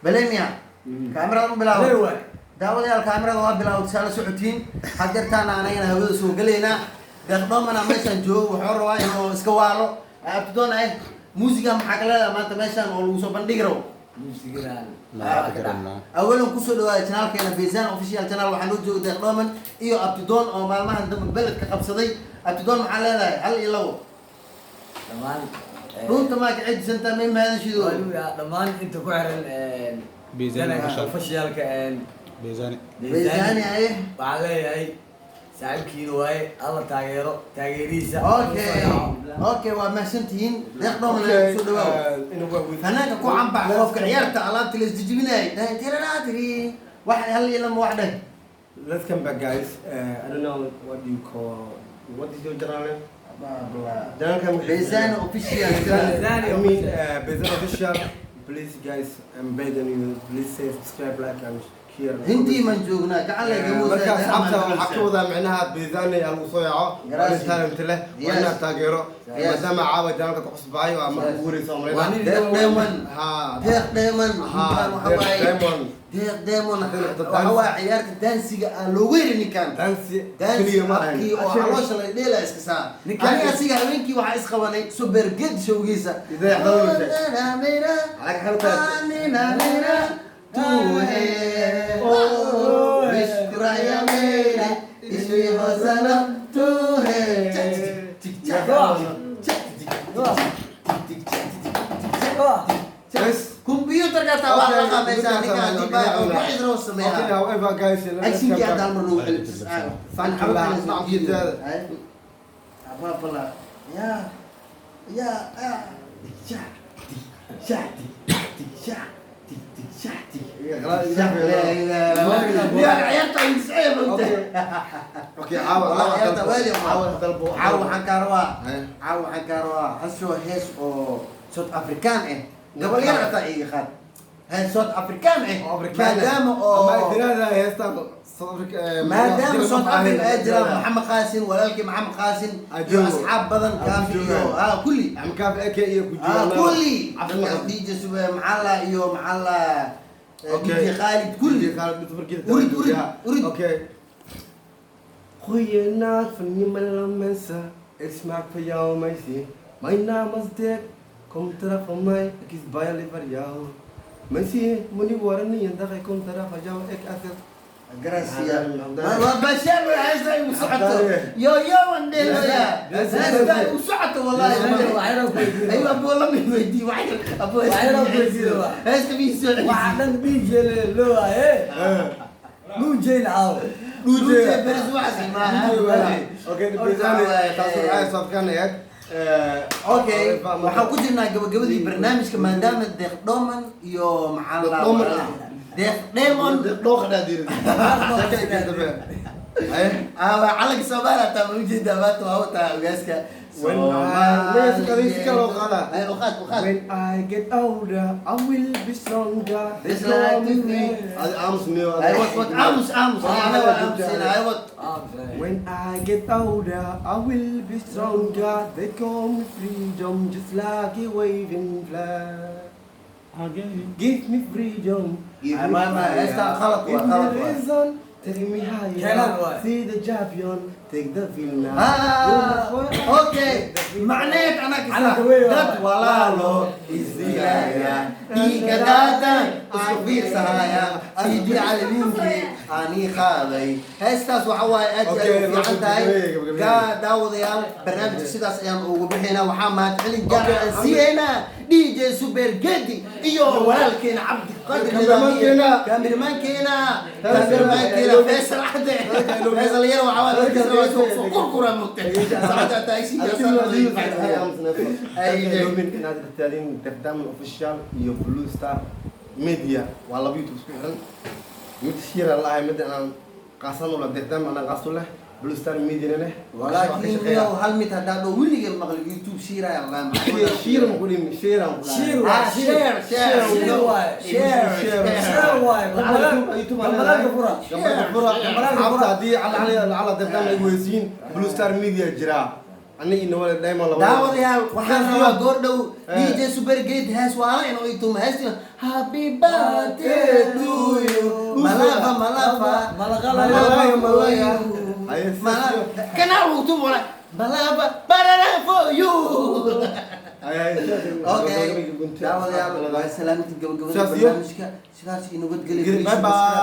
Balemiya kaamirada u bilaawad. Leewaay. Daawadayaal, kaamirada waa bilaawad, saa la socotiin. Hadeertaana anagana hawada soo gelaynaa. Deeqdhoomana meeshaan joogo, wuxuu rabaa inuu iska waalo. Abtidoon ah, muusiga maxaa ka leedahay maanta meeshaan oo lagu soo bandhigi rabo? Muusigadan. Awalan, kusoo dhawaada channelkeena Bayzan Official Channel. Waxaa noo jooga Deeqdhooman iyo Abtidoon oo maalmahan dambe beledka qabsaday. Abtidoon, maxaa leedahay? Hal iyo labo. Dhammaan Runta maa ka cejisantaa, may mahadashido. Dhammaan inta ku xiran Bayzani Official. Officialka Bayzani. Bayzani aye. Waxaan leeyahay, saaxiibkiina waaye, alla taageero taageerihiisa. Okay, waa mahadsantihiin. Deeqdhooman, kusoo dhawaaw, fanaanka ku cambax qofka ciyaarta alaabta la isjijibinayay tiradhaatiri wax hal iyo lama wax dheh. Let's come back, guys. I don't know what you call. What is your channel name? Channel. Bayzani Official. Bayzani. I mean, Bayzan Official. Please, guys, I'm begging you. Please say subscribe, like, and share. Hintii man joognaa gacan lay. Marka asxaabta, waxaa ka wadaa micnaha Bayzani yaa lagu soo yaaco. Waa nin talent leh, waa inaad taageero, maadaama caawa channelka ku cusbahay, waa marka ugu horeysa. Waa umaleynaa. Deeq Dheeman. Ha. Deeq Dheeman. Ha. Ninkan waxa waaye Diamond. Deeq Dheeman waxa waaye ciyaarta daansiga aan loogu yerin ninkan. Dansi daansi keliya ma ahayn. Afkii oo caloosha la dheela iska saa. Ninkan- Ani asiga habeenkii waxaa isqabanay Superged showgiisa. Idee xadalowsha. Calaga xalta. Tu hai ishkraya mere ishri hasana tu hai. Yes. Computerka taa waa la qabaysaa ninka haddii baa oo bixis roo Okay, sameeyaa. however, guys, let's Actionkii come hadda back. hal mar noogu celi. Sanka Ababala ya ya ya sha sha sha sha. Ya ciyaarta isceeb. Okay, caawa والله caawa ciyaarta dalbo. waali. Caawa dalbo. Caawa waxaan kaa rabaa Eh. caawa waxaan kaa rabaa hasoo hees oo South African ah, gabal yar hataa iga qaad, hees South African ah. Afrikaan. Maadaama Ama oo tiraahdaa heestan South Africa, maadaama South Africa ay jiraan Maxamed Maxamed Qaasin, walaalkii Maxamed Qaasin iyo Ajoogo. asxaab badan, Kaafi iyo Joogaan. Kulli. Kaafi AK iyo ku kulli. Cabdullah. DJ Sube Maxalla iyo Maxalla, Okay. DJ Khalid, kulli. Khalid markii. Urid, urid, urid. Okay. Goeienacht van je mensen. Ik smaak voor jou, meisje. Mijn naam is Dirk. Kom terug van mij. Ik is bijna lief voor jou. Meisje, moet niet worden niet een dag. Ik kom terug van jou. Ik echt. Gracias. waa bashaar heesta igu socoto yo yo andheelaya heesta igu socoto wallahi. Ayuu aboo lama weydii wax aboo. Waxyar ku weydiiyo waa. Heesta mii soo Waxaa dhan DJ loo waaye dhuujeyn caawa. Dhuje beris waxaas maaha. Oké, de Bezani, taas waxay South African ahayd. Okay, waxaan ku jirnaa gabagabadii barnaamijka, maadaama Deeq Dhoman iyo maxaa la Deeq Dhoman. Deeq Dhemon. Dhooqa dhaadirin. Ah, calanka Soomaaliya taa ma ujeedaa? Maanta waa wataa ogaaska. When I- si kale loo qaadaa. Ay, uqaad, uqaad. When I get older, I will be stronger. Just like to me. Aamus niyo. Ay, wat wat, aamus, aamus, ana waa aamusina, ay wat. When I get older, I will be stronger. They call me freedom, just like a waving flag. Give me freedom. Give Give me me fire. Heestaan khalad waa, Give me khalad waa. reason. Take me higher. Keenan waay. See the champion. Take the wheel now. Ah, okay, macneed anaa Calanka kasa weyn waa. Dad walaalo isdilaya, dhiiga daatan isku fiirsahaya, sidii calimiinkii anii qaaday. Heestaas waxa waaye aad iyo aad u fiican tahay. Gaa daawadayaal, barnaamijka sidaas ayaan ugu bixinaa. Waxaa mahadcelin gaar ah aan siiyeynaa DJ Super Gedi iyo walaalkeena Cabdi Qadir. Kaameramankeena. Kaameramankeena, kaameramankeena Faysal Cadde. Faysal yar waxaa waaye markaas waa soo kurkura mugtay saacada taagsiga. Inaad taadin Deqdaman Official iyo Blue Star Media waa laba YouTube isku xiran. Mid shira lahay, mid aan qaasan u leh Deqdaman, anaa qaas u leh, Blue Star Media leh. Walaakin yow, hal mid haddaa dhow weligeen maqli YouTube shiiraya Allah. Shira ma ku dhimi, shira ku Shir. Ah, share, share. Share waay. Share, share. Share waay. Gambalaalka fura. Gambalaalka fura. Gambalaalka fura. Haddii cala cala Deqdaman ay weysiin, Blue Star Media jira. Anigii Nawale Diamond labada. Daawadayaal, waxaan Sidaas rabaa goor dhow DJ Supergate hees waala inuu itumo heesti "Happy Birthday to you". Malava malava. Malaya, malaya. Haye, sidaas iyo. Kanaa uu tumo wala malava barara for you. Haye, haye, sidaas iyo. Okay, daawadayaal, waa salaamta gabagabada Sidaas iyo. barnaamijka. Sidaas iyo nabadgelyo. Bye bye.